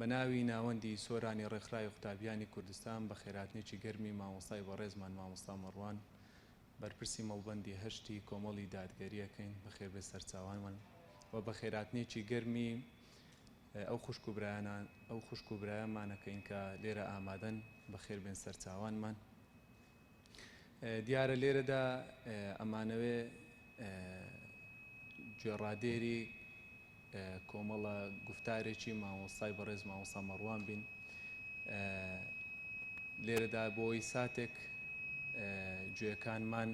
بە ناوی ناوەندی سۆرانی ڕێکخراوی قوتابیانی کوردستان بەخێرهاتنێکی گەرمی مامۆستای بەڕێزمان مامۆستا مەڕوان بەرپرسی مەڵبەندی هەشتی کۆمەڵی دادگەری ئەکەین. بەخێربێ سەرچاوانمان و بەخێرهاتنێکی گەرمی ئەو خوشک و برایانە ئەو خوشک و برایانمان ئەکەین کە لێرە ئامادەن. بەخێربێن سەرچاوانمان. دیارە لێرەدا ئەمانەوێ گوێڕادێری کۆمەڵە گوفتارێکی مامۆستای بەڕێز مامۆستا مەڕوان بین. لێرەدا بۆی ساتێک گوێەکانمان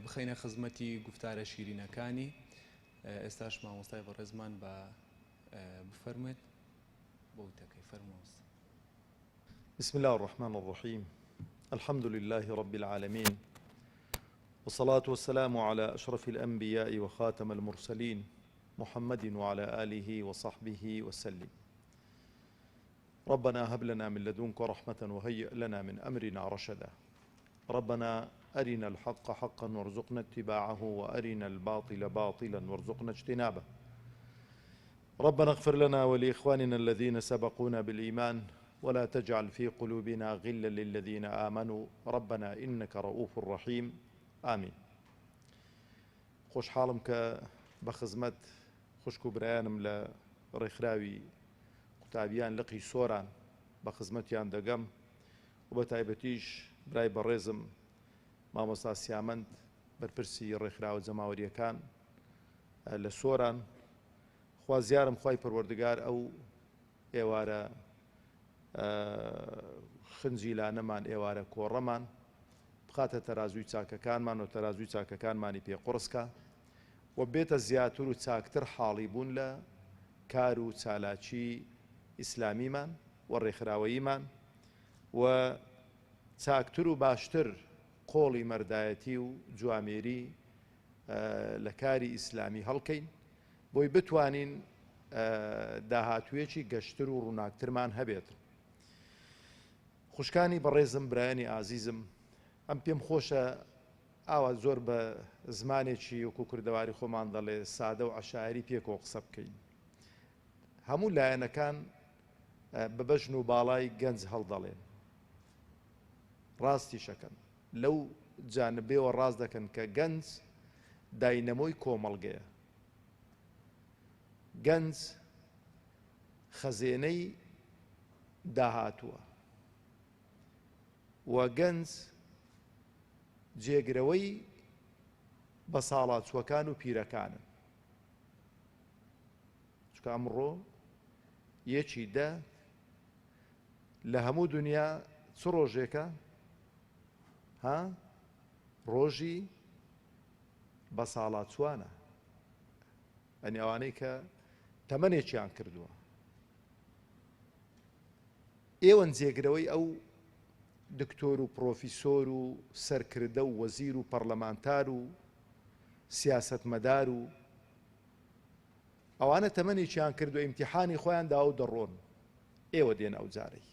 بخەینە خزمەتی گوفتارە شیرینەکانی. ئێستاش مامۆستای بەڕێزمان بە بفەرموێت بۆ وتەکەی. فەرموو. بسم الله الرحمن الرحيم الحمد لله رب العالمين والصلاة والسلام على أشرف الأنبياء وخاتم المرسلين محمد وعلى آله وصحبه وسلم ربنا هب لنا من لدنك رحمة وهيئ لنا من أمرنا رشدا ربنا أرنا الحق حقا وارزقنا اتباعه وأرنا الباطل باطلا وارزقنا اجتنابه ربنا اغفر لنا ولإخواننا الذين سبقونا بالإيمان ولا تجعل في قلوبنا غلا للذين آمنوا ربنا إنك رؤوف رحيم آمين. خۆشحاڵم کە بە خزمەت خوشک و برایانم لە ڕێکخراوی قوتابیان لقی سۆران بە خزمەتیان دەگەم و بە تایبەتیش برای بەڕێزم مامۆستا سیامەند بەرپرسی ڕێکخراوە جەماوەرییەکان لە سۆران. خوازیارم خوای پەروەردگار ئەو ئێوارە خنجیلانەمان، ئێوارە کۆڕەمان بخاتە تەرازووی چاکەکانمان و تەرازووی چاکەکانمانی پێ قوڕس کا و بێتە زیاتر و چاکتر حاڵی بوون لە کار و چالاکی ئیسلامیمان و ڕێکخراوەییمان و چاکتر و باشتر قۆڵی مەردایەتی و جوامێری لە کاری ئیسلامی هەڵکەین بۆی بتوانین داهاتوویەکی گەشتر و ڕووناکترمان هەبێت. خوشکانی بەڕێزم، برایانی ئازیزم، ئەم پێم خۆشە ئاوا زۆر بە زمانێکی وەکو کوردەواری خۆمان دەڵێ سادە و عەشایەری پێکەوە قسە بکەین. هەموو لایەنەکان بە بەژن و باڵای گەنج هەڵدەڵێن، ڕاستیشەکەن، لەو جانبەوە ڕاست دەکەن کە گەنج داینەمۆی کۆمەڵگەیە، گەنج خەزێنەی داهاتووە و گەنج جێگرەوەی بەساڵاچووەکان و پیرەکانن. چونکە ئەمڕۆ یەکی دە لە هەموو دنیا چ ڕۆژێکە؟ ها؟ ڕۆژی بەساڵاچووانە، یانی ئەوانەی کە تەمەنێکیان کردووە. ئێوەن جێگرەوەی ئەو دکتۆر و پرۆفیسۆر و سەرکردە و وەزیر و پەڕلەمانتار و سیاسەتمەدار و ئەوانە تەمەنێکیان کردووە، ئیمتیحانی خۆیان داوە و دەڕۆن. ئێوە دێن ئەو جارەی.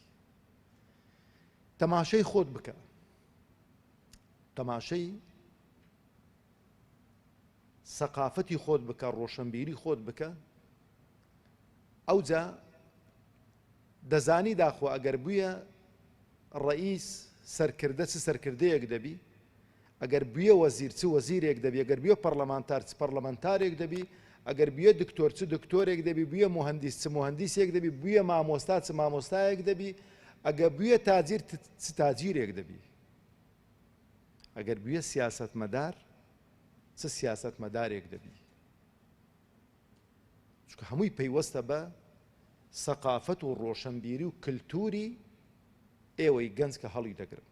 تەماشەی خۆت بکە، تەماشەی سەقافەتی خۆت بکە، ڕۆشنبیری خۆت بکە، ئەوجا دەزانی داخۆ ئەگەر بوویە ڕئیس سەرکردە چ سەرکردەیەک دەبی، ئەگەر بوویە وەزیر چ وەزیرێک دەبی، ئەگەر بوویە پەرلەمانتار چ پەرلەمانتارێک دەبی، ئەگەر بوویە دکتۆر چ دکتۆرێک دەبی، بوویە موهەندیس چ موهەندیسێک دەبی، بوویە مامۆستا چ مامۆستایەک دەبی، ئەگەر بوویە تاجیر چ تاجیرێک دەبی، ئەگەر بوویە سیاسەتمەدار چ سیاسەتمەدارێک دەبی. چونکە هەمووی پەیوەستە بە سەقافەت و ڕۆشنبیری و کلتوری ئێوەی گەنج کە هەڵی دەگرن.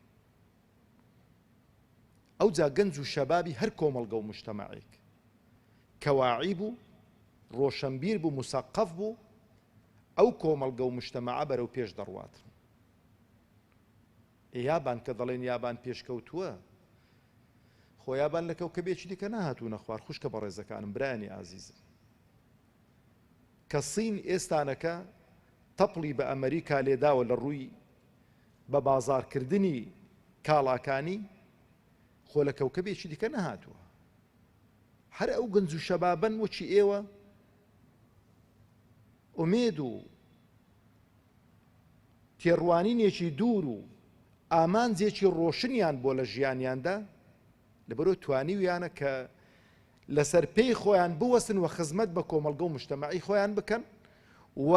ئەوجا گەنج و شەبابی هەر کۆمەڵگە و مجتەمەعێک کە واعی بوو، ڕۆشنبیر بوو، موسەقەف بوو، ئەو کۆمەڵگە و مجتەمەعە بەرەو پێش دەڕوات. ئێ یابان کە دەڵێن یابان پێشکەوتووە، خۆ یابان لە کەوکەبێکی دیکە نەهاتوونە خوار، خوشکە بەڕێزەکانم، برایانی ئازیزم. کە سین ئێستانەکە تەپڵی بە ئەمەریکا لێداوە لە ڕووی بە بازاڕکردنی کاڵاکانی، خۆ لە کەوکەبێکی دیکە نەهاتووە. هەر ئەو گەنج و شەبابەن وەکی ئێوە. ئومێد و تێڕوانینێکی دوور و ئامانجێکی ڕۆشنیان بۆ لە ژیانیاندا، لەبەرئەوە توانیویانە کە لەسەر پێی خۆیان بوەستن و خزمەت بە کۆمەڵگە و مجتەمەعی خۆیان بکەن و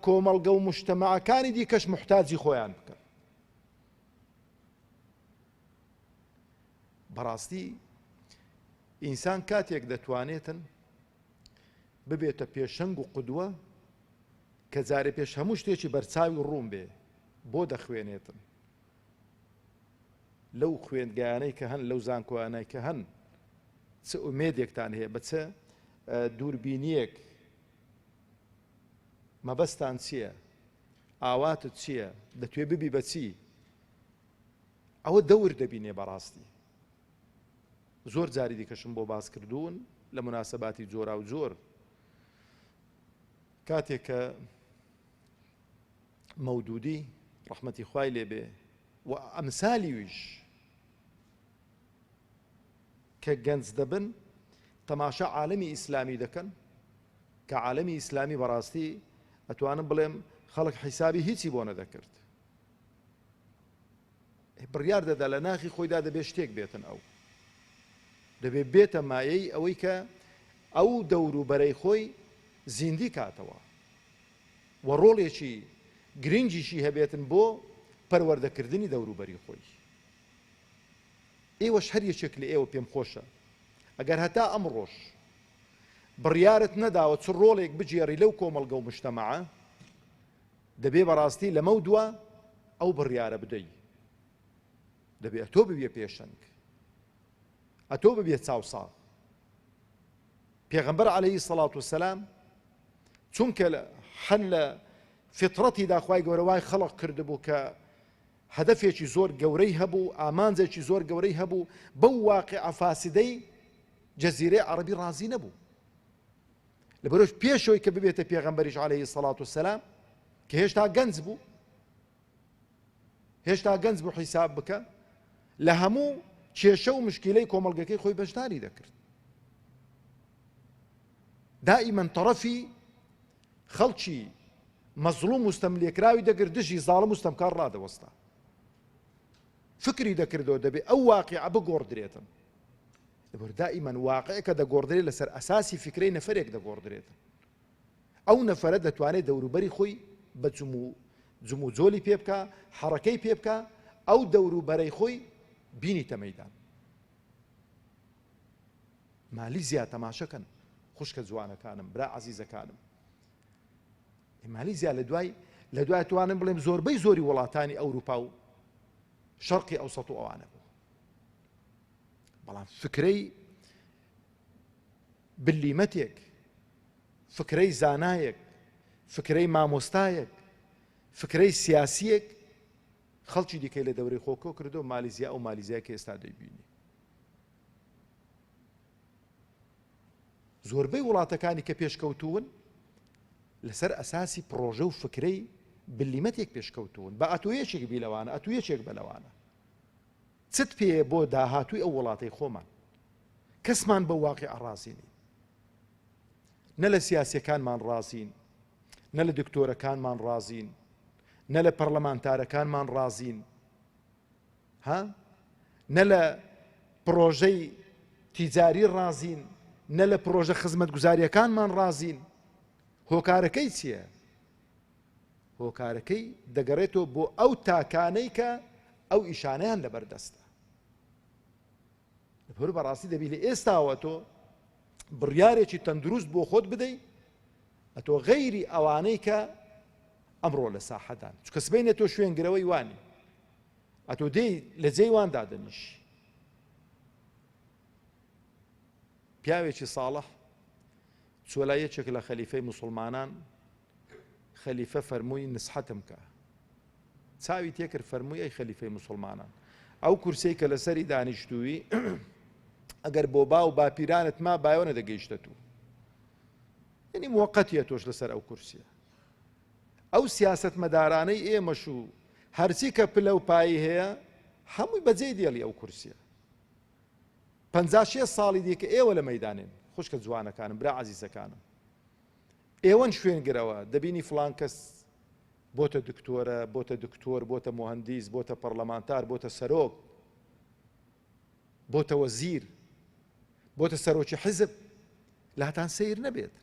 کۆمەڵگە و مجتەمەعەکانی دیکەش موحتاجی خۆیان بکەن. بەڕاستی ئینسان کاتێک دەتوانێتن ببێتە پێشەنگ و قودوە کە جارێ پێش هەموو شتێکی بەرچاوی ڕوون بێ بۆ دەخوێنێتن لەو خوێندگایانەی کە هەن لەو زانکۆیانەی کە هەن چ ئومێدێکتان هەیە بە چ دووربینیەک مەبەستان چییە ئاواتت چییە دەتوێ ببی بە چی ئەوە دەور دەبینێ بەڕاستی زۆر جاری دیکەشم بۆ باس کردوون لە مناسباتی جۆرا و جۆر کاتێک کە مەودودی ڕەحمەتی خوای لێ بێ و ئەمسالی ویش کە گەنج دەبن تەماشا عالەمی ئیسلامی دەکەن کە عالەمی ئیسلامی بەڕاستی ئەتوانم بڵێم خەڵک حیسابی هیچی بۆ نەدەکرد بڕیار دەدا لە ناخی خۆیدا دەبێت شتێک بێتن ئەو دەبێت بێتە مایەی ئەوەی کە ئەو دەور و بەرەی خۆی زیندی کاتەوە و ڕۆڵێکی گرنگیشی هەبێتن بۆ پەروەردەکردنی دەوروبەری خۆی. ئێوەش هەر یەکێک لە ئێوە پێم خۆشە ئەگەر هەتا ئەمڕۆش بڕیارت نەداوە چ ڕۆڵێک بگێڕی لەو کۆمەڵگە و مجتەمەعە دەبێ بەڕاستی لەمەو دوا ئەو بڕیارە بدەی دەبێ ئەتۆ ببیە پێشەنگ ئەتۆ ببیە چاوساغ پێغەمبەر عەلەیهی سەڵات وسەلام چونکە هەر لە فیتڕەتیدا خوای گەورە وای خەڵق کردبوو کە هەدەفێکی زۆر گەورەی هەبوو ئامانجێکی زۆر گەورەی هەبوو بەو واقعە فاسدەی جەزیرەی عەرەبی ڕازی نەبوو لەبەرۆش پێشەوەی کە ببێتە پێغەمبەریش عەلەیهی سەڵات وسەلام کە هێشتا گەنج بوو هێشتا گەنج بوو حیساب بکە لە هەموو کێشە و مشکیلەی کۆمەڵگەکەی خۆی بەشداری دەکرد دائیمەن تەڕەفی خەڵکی مەزڵوم و ستەملێکراوی دەگرت دژی زاڵم و ستەمکار ڕادەوەستا فکری دەکردەوە دەبێ ئەو واقیعە بگۆڕدرێتن لەبەر دائیمەن واقعێکە دەگۆڕدرێت لەسەر ئەساسی فکرەی نەفرێک دەگۆڕدرێتن ئەو نەفرە دەتوانێت دەوروبەری خۆی بە جموجۆلی پێ بکە حەڕەکەی پێ بکە ئەو دەوروبەرەی خۆی بینیتە مەدان مالیزیا تەماشەکەن خوشکە جوانەکانم برا عەزیزەکانم مالیزیا لە دوای لە دوای توانم بڵێم زۆربەی زۆری وڵاتانی ئەوروپا و شەرقی ئەوسەت و ئەوانە بوو بەڵام فکرەی بلیمەتێک فکرەی زانایەک فکرەی مامۆستایەک فکرەی سیاسیەک خەڵکی دیکەی لە دەورەی خۆ کۆ کردو مالیزیا ئەو مالیزیا کە ئێستا دەیبینی زۆربەی وڵاتەکانی کە پێشکەوتوون لەسەر ئەساسی پڕۆژە و فکرەی بلیمەتێک پێشکەوتوون بە ئەتۆ یەکێک بی لەوانە ئەتو یەکێک بە لەوانە چت پێیە بۆ داهاتووی ئەو وڵاتەی خۆمان کەسمان بە واقع ڕازی نین نە لە سیاسەکانمان ڕازین نە لە دکتۆرەکانمان ڕازین نە لە پەرلەمانتارەکانمان ڕازین ها نە لە پڕۆژەی تیجاری ڕازین نە لە پڕۆژە خزمەتگوزاریەکانمان ڕازین هۆکارەکەی چییە؟ هۆکارەکەی دەگەڕێتەوە بۆ ئەو تاکانەی کە ئەو ئیشانیان لەبەردەستە هەر بەڕاستی دەبی لە ئێستاوە تۆ بڕیارێکی تەندروست بۆ خۆت بدەیت ئەتۆ غەیری ئەوانەی کە ئەمڕۆ لە ساحەدان چکە سبینە تۆ شوێنگرەوەی وانی ئەتۆ دێی لە جێی وان دادەنیشی. پیاوێکی ساڵح چووە لای یەکێک لە خەلیفەی موسڵمانان، خەلیفە فەرمووی نسحەتم کە. چاوی تێکرد فەرمووی ئەی خەلیفەی موسڵمانان ئەو کورسەی کە لەسەری دانیشتووی ئەگەر بۆ با و باپیرانت ما بایەوە نەدەگەیشتە تو یعنی موەقەتیە تۆش لەسەر ئەو کورسیە ئەو سیاسەتمەدارانەی ئێمەش و هەرچی کە پلە و پایی هەیە هەمووی بەجێی دێڵی ئەو کورسیە پ شێ ساڵی دیکە ئێوە لە مەدانێن خوشکە جوانەکانم برا عزیزەکانم. ئێوەن شوێنگرەوە، دەبینی فڵان کەس بۆتە دکتۆرە، بۆتە دکتۆر، بۆتە موهەندیس، بۆتە پەڕلەمانتار، بۆتە سەرۆک، بۆتە وەزیر، بۆتە سەرۆکی حیزب، لاتان سەیر نەبێت.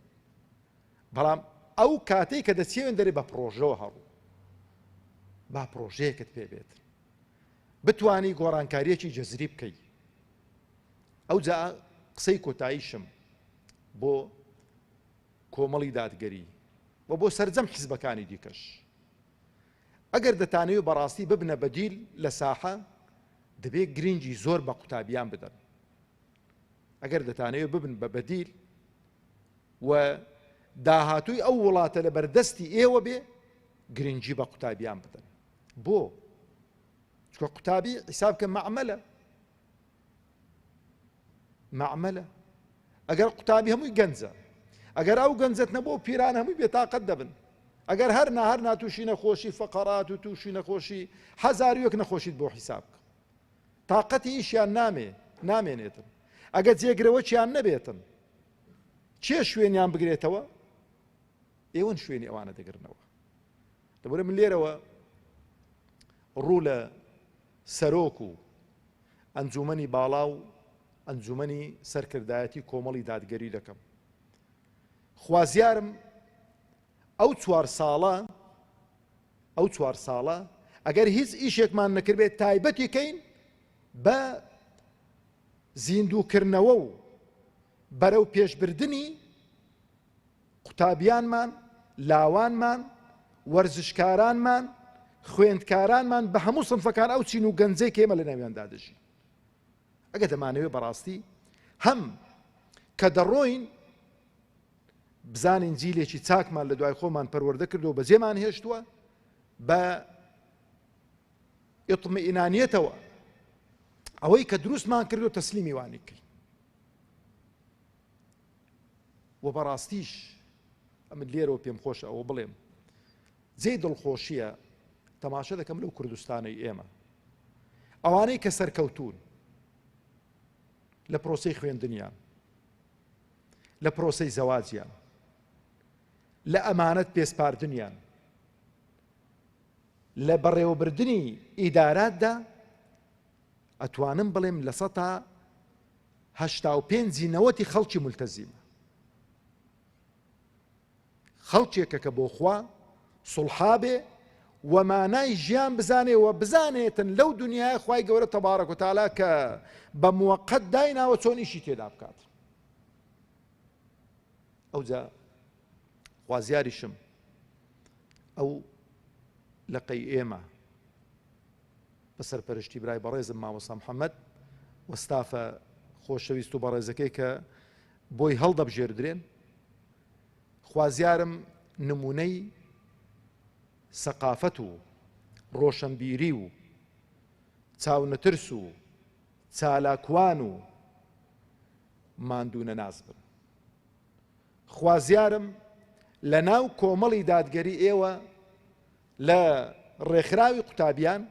بەڵام ئەو کاتەی کە دەچیە دەرێ بە پڕۆژەوە هەڕوو، با پڕۆژەیەکت پێ بێت، بتانی گۆڕانکاریەکی جەزری بکەی. ئەوجا قسەی کۆتاییشم بۆ کۆمەڵی دادگەری و بۆ سەرجەم حیزبەکانی دیکەش ئەگەر دەتانەوێت بەڕاستی ببنە بەدیل لە ساحە دەبێت گرنگی زۆر بە قوتابیان بدەن ئەگەر دەتانەوێت ببن بە بەدیل و داهاتووی ئەو وڵاتە لە بەردەستی ئێوە بێ گرنگی بە قوتابیان بدەن بۆ چکە قوتابی حیساب کە مەعمەلە مەعمەلە ئەگەر قوتابی هەمووی گەنجە ئەگەر ئەو گەنجەت نەبوو پیران هەمووی بێتاقەت دەبن ئەگەر هەر نا هەر ناتوشی نەخۆشی فەقەرات و تووشی نەخۆشی هەزار یەک نەخۆشیت بۆ حیساب بکە تاقەتی ئیشیان نامێ نامێنێتن ئەگەر جێگرەوەچیان نەبێتن چێ شوێنیان بگرێتەوە ئێوەن شوێنی ئەوانە دەگرنەوە دەبورە من لێرەوە ڕوو لە سەرۆک و ئەنجوومەنی باڵا و ئەنجوومەنی سەرکردایەتی کۆمەڵی دادگەری دەکەم. خوازیارم ئەو چوار ساڵە ئەو چوار ساڵە ئەگەر هیچ ئیشێکمان نەکردبێت تایبەتی کەین بە زیندووکردنەوە و بەرەو پێشبردنی قوتابیانمان، لاوانمان، وەرزشکارانمان، خوێندکارانمان بە هەموو سنفەکان ئەو چین و گەنجەی کە ئێمە لەناویاندا دەژین. ئەگەر دەمانەوێت بەڕاستی هەم کە دەڕۆین بزانین جیلێکی چاکمان لە دوای خۆمان پەروەردە کردو بەجێمان هێشتووە بە ئیطمئینانیەتەوە ئەوەی کە دروستمان کردو تەسلیمی وانی کەین. وە بەڕاستیش ئەمن لێرەوە پێم خۆشە ئەوە بڵێم جێی دڵخۆشیە تەماشە دەکەم لەو کوردستانەی ئێمە ئەوانەی کە سەرکەوتون لە پرۆسەی خوێندنیان لە پرۆسەی زەواجیان لە ئەمانەت پێسپاردنیان لە بەڕێوەبردنی ئیداراتدا ئەتوانم بڵێم لە سەتا 85 ی نەوەتی خەڵکی مولتەزیمە خەڵکێکە کە بۆ خوا سوڵحا بێ و مانای ژیان بزانێ و بزانێتن لەو دنیای خوای گەورە تەبارەک و تەعالا کە بە موەقەت دایناوە چۆن ئیشی تێدا بکات ئەوجا خوازیاریشم ئەو لقەی ئێمە بە سەرپەرشتی برای بەڕێزم مامۆستا محەممەد و ستافە خۆشەویست و بەڕێزەکەی کە بۆی هەڵدەبژێردرێن خوازیارم نمونەی سەقافەت و ڕۆشنبیری و چاونەترس و چالاکوان و ماندوونەناس بن خوازیارم لە ناو کۆمەڵی دادگەری ئێوە لە ڕێکخراوی قوتابیان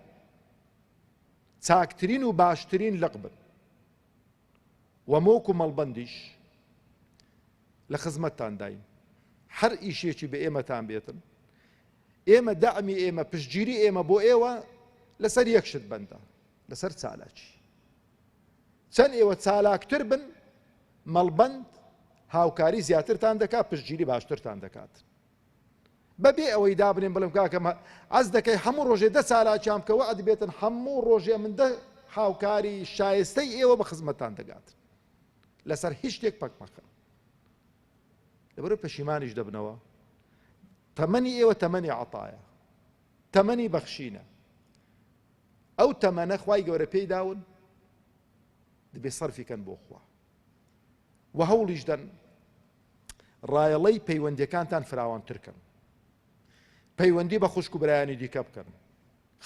چاکترین و باشترین لق بن و مۆک و مەڵبەندیش لە خزمەتتانداین هەر ئیشێکی بە ئێمەتان بێتن ئێمە دەعمی ئێمە پشتگیری ئێمە بۆ ئێوە لەسەر یەک شت بەندە لەسەر چالاکی چەند ئێوە چالاکتر بن مەڵبەند هاوکاری زیاترتان دەکات پشتگیری باشترتان دەکات بەبێ ئەوەی دابنێم بڵێم کاکە عەز دەکەی هەموو ڕۆژێ دە چالاکیان بکە وەعد بێتن هەموو ڕۆژێ من دە هاوکاری شایستەی ئێوە بە خزمەتتان دەگات لەسەر هیچ شتێک پەک مەخەن لەبەرو پەشیمانیش دەبنەوە تەمەنی ئێوە تەمەنی عەتایە تەمەنی بەخشینە ئەو تەمەنە خوای گەورە پێی داون دەبێ سەرفی کەن بۆ خوا و هەوڵیش دەن ڕایەڵەی پەیوەندیەکانتان فراوانتر کەن پەیوەندی بە خوشک و برایانی دیکە بکەن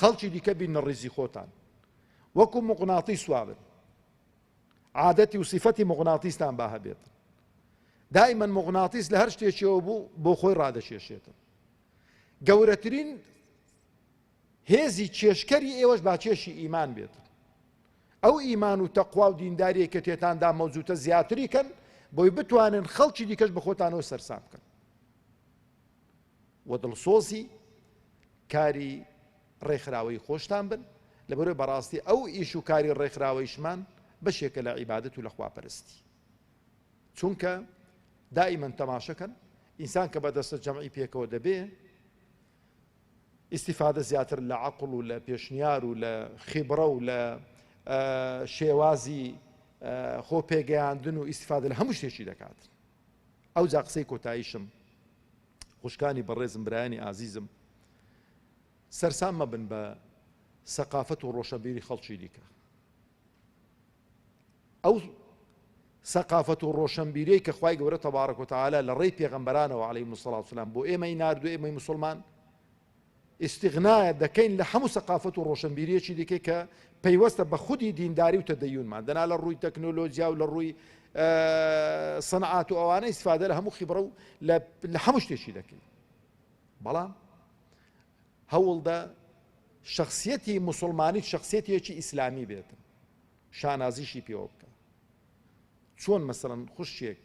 خەڵکی دیکە بینە ڕیزی خۆتان وەکو مقناتیس وابن عادەتی و سیفەتی مقناتیستان با هەبێت دائما مقناتیس لە هەر شتێکیەوە بوو بۆ خۆی ڕادەکێشێتن گەورەترین هێزی چێژکەری ئێوەش با چێشی ئیمان بێت. ئەو ئیمان و تەقوا و دینداریەی کە تێتاندا مەوجوتە زیاتری کەن بۆی بتوانن خەڵکی دیکەش بە خۆتانەوە سەرسام بکەن. و دڵسۆزی کاری ڕێکخراوەی خۆشتان بن، لەبەرئەوەی بەڕاستی ئەو ئیش و کاری ڕێکخراوەیشمان بەشێکە لە عیبادەت و لە خواپەرستی. چونکە دائیمەن تەماشەکەن ئینسان کە بە دەستە جەمعی پێکەوە دەبێ ئیستیفادە زیاتر لە عەقڵ و لە پێشنیار و لە خیبڕە و لە شێوازی خۆ پێگەیاندن و ئیستیفادە لە هەموو شتێکی دەکات. ئەوجا قسەی کۆتاییشم خوشکانی بەڕێزم برایانی ئازیزم سەرسام مەبن بە سەقافەت و ڕۆشەنبیری خەڵکی دیکە. ئەو سەقافەت و ڕۆشەنبیریەی کە خوای گەورە تبارک و تعالی لە ڕێی پێغەمبەرانەوە علیهم الصلاة والسلام بۆ ئێمەی ناردو ئێمەی مسوڵمان ئیستغنا دەکەین لە هەموو سەقافەت و ڕۆشنبیریەکی دیکەی کە پەیوەستە بە خودی دینداری و تەدەیونمان دەنا لە ڕووی تەکنۆلۆژیا و لە ڕووی سەنعات و ئەوانە ئیسفادە لە هەموو خیبڕە و لە هەموو شتێکی دەکەین بەڵام هەوڵدە شخصیەتی مسلمانی شخصیەتێکی ئیسلامی بێتن شانازیشی پێوە بکە چۆن مەسەڵەن خوشکێک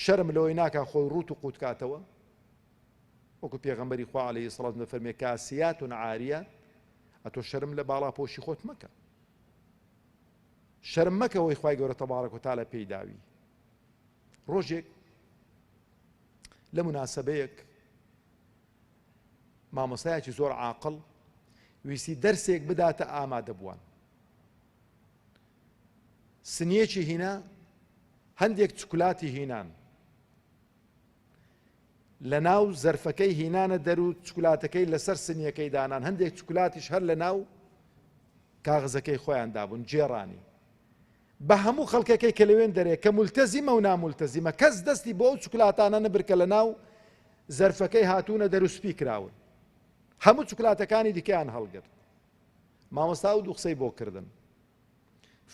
شەرم لەوەی ناکا خۆی ڕووت و قوت کاتەوە وەکو پێغەمبەری خوا عەلەیهی سڵات دەفەرمێ کاسیات عاریات ئەتۆ شەرم لە باڵاپۆشی خۆت مەکە شەرم مەکە ئەوەی خوای گەورە تەبارەک و تەعالا پێی داوی ڕۆژێک لە مناسبەیەک مامۆستایەکی زۆر عاقڵ ویستی دەرسێک بداتە ئامادەبووان سنیەکی هینا هەندێک چکولاتی هینان لە ناو زەرفەکەی هینانە دەر و چکولاتەکەی لەسەر سنیەکەی دانان هەندێک چکولاتیش هەر لە ناو کاغزەکەی خۆیان دابوون جێڕانی بە هەموو خەڵکەکەی کە لەوێن دەرێ کە ملتەزیمە و ناملتەزیمە کەس دەستی بۆ ئەو چکولاتانە نەبرد کە لە ناو زەرفەکەی هاتوونە دەر و سپی کراون هەموو چکولاتەکانی دیکەیان هەڵگرت مامۆستا ئەو دوو قسەی بۆ کردن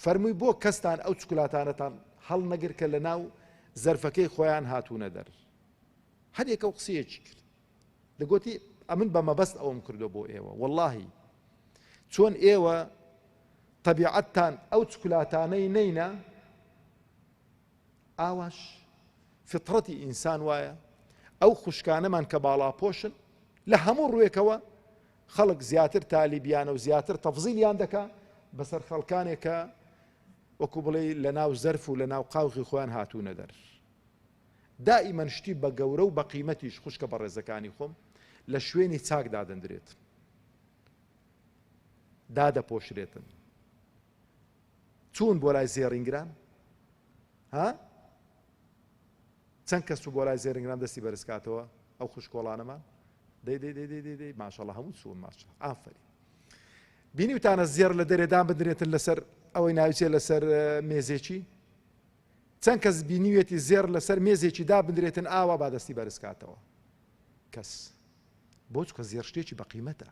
فەرمووی بۆ کەستان ئەو چکولاتانەتان هەڵنەگر کە لە ناو زەرفەکەی خۆیان هاتوونە دەر هەر یەکە و قسەیەکی کرد دەگوتی ئەمن بە مەبەست ئەوم کردو بۆ ئێوە واللهی چۆن ئێوە تەبیعەتتان ئەو چکولاتانەی نەینا ئاواش فیتڕەتی ئینسان وایە ئەو خوشکانەمان کە باڵاپۆشن لە هەموو ڕووێکەوە خەڵک زیاتر تالیبیانە و زیاتر تەفزیلیان دەکا بەسەر خەڵکانێک کە وەکو بڵێ لە ناو زەرف و لە ناو قاوغی خۆیان هاتوونە دەر دائیمەن شتی بە گەورە و بە قیمەتیش خوشکە بەڕێزەکانی خۆم لە شوێنی چاک دادەندرێت دادەپۆشرێتن چوون بۆ لای زێڕینگران ها چەند کەس چوو بۆ لای زێرنگران دەستی بەرز کاتەوە ئەو خوشکۆڵانەمان دەی دەی دەی دەی دەی دەی ماشەڵە هەموو چوون ماشە ئافەرین بینیوتانە زێڕ لە دەرێدان بدرێتن لەسەر ئەوەی ناوچێ لەسەر مێزێکی چەند کەس بینیوێتی زێڕ لەسەر مێزێکی دا بدرێتن ئاوا با دەستی بەرز کاتەوە کەس بۆ چکە زێڕ شتێکی بە قیمەتە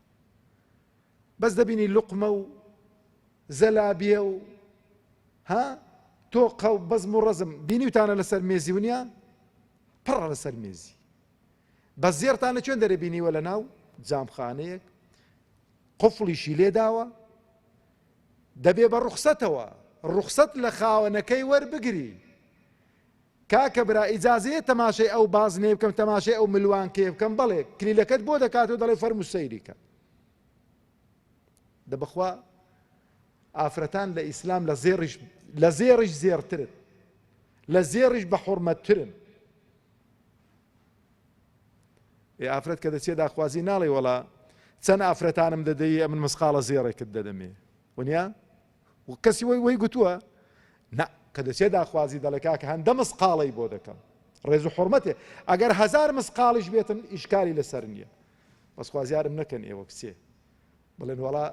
بەس دەبینی لوقمە و زەلابیە و ها تۆقە و بەزم و ڕەزم بینیوتانە لەسەر مێزی ونیا پڕە لەسەر مێزی بە زێرتان لە چێن دەرێ بینیوە لە ناو جامخانەیەک قفڵیشی لێداوە دەبێ بە ڕوخسەتەوە ڕوخسەت لە خاوەنەکەی وەربگری کاکە برا ئیجازەیە تەماشای ئەو بازنەیە بکەم تەماشای ئەو ملوانکەیە بکەم بەڵێ کلیلەکەت بۆ دەکات و دەڵێ فەرموو سەیری کە دە بەخوا ئافرەتان لە ئیسلام لە زێڕیش لە زێڕیش زێڕترن لە زێڕیش بە حڕمەتترن ئێ ئافرەت کە دەچێت داخوازی ناڵێ وەڵا چەند ئافرەتانم دەدەی ئەمن مسقاڵە زێڕێکت دەدەمێ ونیا و کەسی وەی وەی گوتووە نا کە دەچێت داخوازی دەڵێ کاکە هەندە مسقاڵەی بۆ دەکەم ڕێز و حڕمەتێ ئەگەر هەزار مسقاڵیش بێتن ئیشکالی لەسەر نییە بەس خوازیارم نەکەن ئێوە کچێ بڵێن وەڵا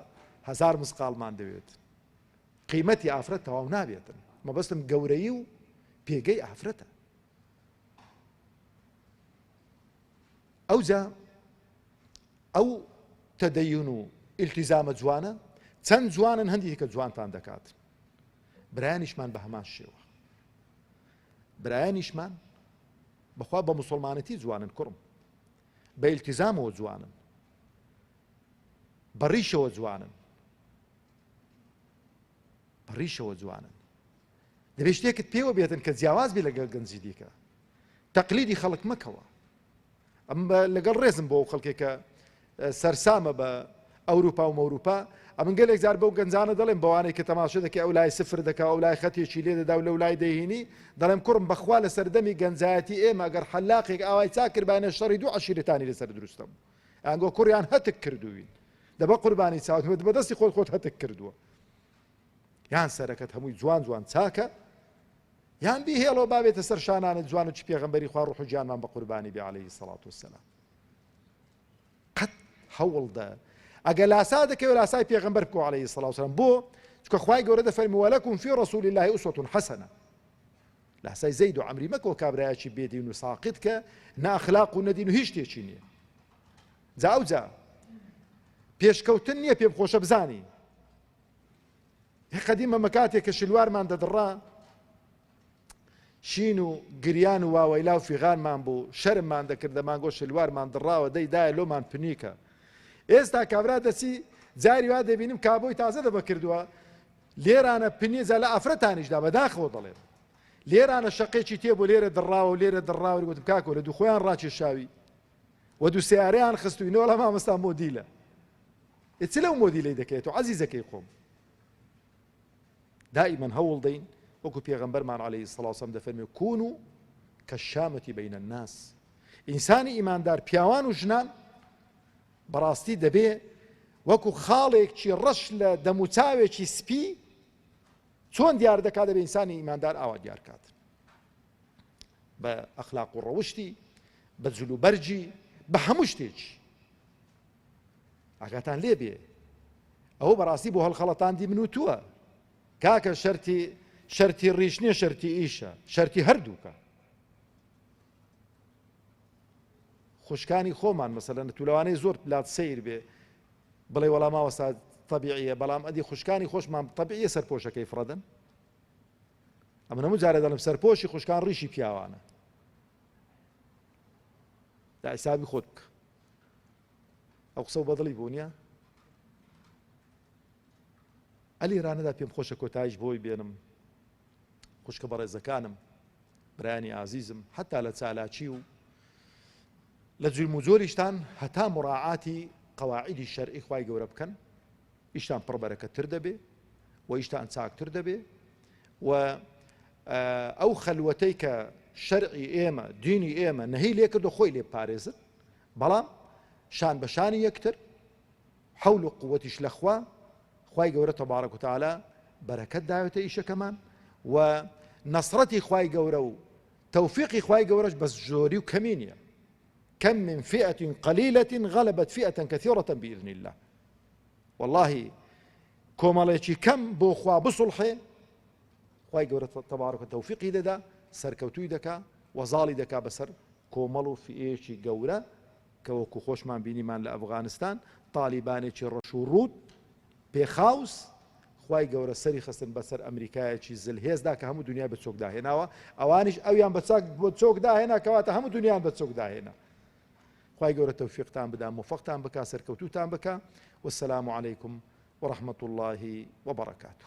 هەزار مسقاڵمان دەوێت قیمەتی ئافرەت تەواو نابێتن مەبەستم گەورەی و پێگەی ئافرەتە ئەوجا ئەو تەدەیون و ئیلتیزامە جوانە چەند جوانن هەندی کە جوانتان دەکات برایانیشمان بە هەمان شێوە برایانیشمان بەخوا بە مسلمانەتی جوانن کوڕم بە ئیلتیزامەوە جوانن بە ڕیشەوە جوانن بە ڕیشەوە جوانن دەبێت شتێکت پێوە بێتن کە جیاواز بێ لەگەڵ گەنجی دیکە تەقلیدی خەڵک مەکەوە. ئەم لەگەڵ ڕێزم بۆ ئەو خەڵکێک کە سەرسامە بە ئەوروپا و مەوروپا، ئەمن گەلێک جار بەو گەنجانە دەڵێم بەوانەی کە تەماشە دەکەی ئەو لای سفر دەکا ئەو لای خەتێکی لێ دەدا و لەو لای دەیهینی، دەڵێم کوڕم بەخوا لە سەردەمی گەنجایەتی ئێمە گەر حەلاقێک ئاوای چاک کردبایە شەڕی دوو عەشیرەتانی لەسەر دروست دەبوو. ئەنگۆ کوڕیان هەتک کردووین. دە بە قوربانی چاوت بە دەستی خۆت خۆت هەتک کردووە. یان سەرەکەت هەمووی جوان جوان چاکە یان بیهێڵەوە با بێتە سەر شانانت جوان و چی پێغەمبەری خوا ڕوح و گیانمان بە قوربانی بێ عەلەیهی سەڵات وسەلام. قەت هەوڵدە ئەگە لاسا دەکەوێت لاسای پێغەمبەر بکەوە عەلەیهی سەڵات وسەلام بۆ چونکە خوای گەورە دەفەرمی وەلەکم فی ڕەسولی الله ئوسوەة حەسەنە لاسای زەید و عەمری مەکەوە کابرایەکی بێدین و ساقط کە نە ئەخلاق و نەدین و هیچ شتێکی نییە جا ئەوجا پێشکەوتن نییە پێم خۆشە بزانی قەدیمە مەکاتێک کە شلوارمان دەدڕا شین و گریان و واوەیلا و فیغانمان بوو، شەرممان دەکرد دەمانگۆ شلوارمان دڕاوە دەی دایە لۆمان پنیکە. ئێستا کابرا دەچی جاری وا دەبینم کابۆی تازە دەبە کردووە لێرانە پنیە جا لە ئافرەتانیشدا بەداخەوە دەڵێم لێرانە شەقێکی تێ بۆ لێرە دڕاوە و لێرە دڕاوە گوتم کاکۆ لە دوو خۆیان ڕاکێشاوی و دوو سیارەیان خستووی نەوەڵا مامۆستا مۆدیلە ئێ چ لەو مۆدیلەی دەکەیت و عەزیزەکەی خۆم دائیمەن هەوڵ دەین وەکو پێغەمبەرمان علیە الصلوة والسلام دەفەرموێ کونوا کالشامة بین الناس ئینسانی ئیماندار پیاوان و ژنان بەڕاستی دەبێ وەکو خاڵێکی ڕەش لە دەموچاوێکی سپی چۆن دیار دەکات دەبێ ئینسانی ئیماندار ئاوا دیار کات بە ئەخلاق و ڕەوشتی بە جلوبەرگی بە هەموو شتێکی ئاگاتان لێ بێ ئەوە بەڕاستی بۆ هەڵخەڵەتاندی من و تووە کاکە شەرتی شەرتی ڕیش نییە شەرتی ئیشە شەرتی هەردووکە خوشکانی خۆمان مەسەلەن تو لەوانەیە زۆر لات سەیر بێ بڵێ وەڵا ماوەستا طبیعیە بەڵام ئەدی خوشکانی خۆشمان طبیعیە سەرپۆشەکەی فڕەدەن ئەمن هەموو جارێ دەڵێم سەرپۆشی خوشکان ڕیشی پیاوانە لە حیسابی خۆت بکە ئەو قسە و بەدڵی بوو نیە؟ ئەلی رانەدا پێم خۆشە کۆتایش بۆی بێنم خوشکە بەڕێزەکانم برایانی ئازیزم حتا لە چالاکی و لە جرم و جۆریشتان هەتا مڕاعاتی قەواعیدی شەرعی خوای گەورە بکەن ئیشتان پڕ بەرەکەتر دەبێ و ئیشتان چاکتر دەبێ و ئەو خەلوەتەی کە شەرعی ئێمە دینی ئێمە نەهی لێکردو خۆی لێ پارێزن بەڵام شان بە شانی یەکتر حەول و قوتیش لە خوا خوای گەورە تەبارەک و تەعالا بەرەکەت داوێتە ئیشەکەمان و نەسرەتی خوای گەورە و تەوفیقی خوای گەورەش بەس زۆری و کەمی نییە كم من فئة قليلة غلبت فئة كثيرة بإذن الله والله کۆمەڵێکی کەم بۆ خوا بسڵحێ خوای گەورە تەبارک و تەوفیقی دەدا سەرکەوتووی دەکا و زاڵی دەکا بەسەر کۆمەڵ و فئەیەکی گەورە کە وەکو خۆشمان بینیمان لە ئەفغانستان تالیبانێکی ڕەش و ڕووت پێخاوس خوای گەورە سەری خستن بەسەر ئەمریکایەکی زلهێزدا کە هەموو دنیای بە چۆکدا هێناوە ئەوانیش ئەویان بە چاک بۆ چۆکدا هێنا کەواتە هەموو دنیان بە چۆکدا هێنا خوای گەورە تەوفیقتان بدا مۆفەقتان بکا سەرکەوتووتان بکا والسلام علیکم ورحمة اللە وبرکاته.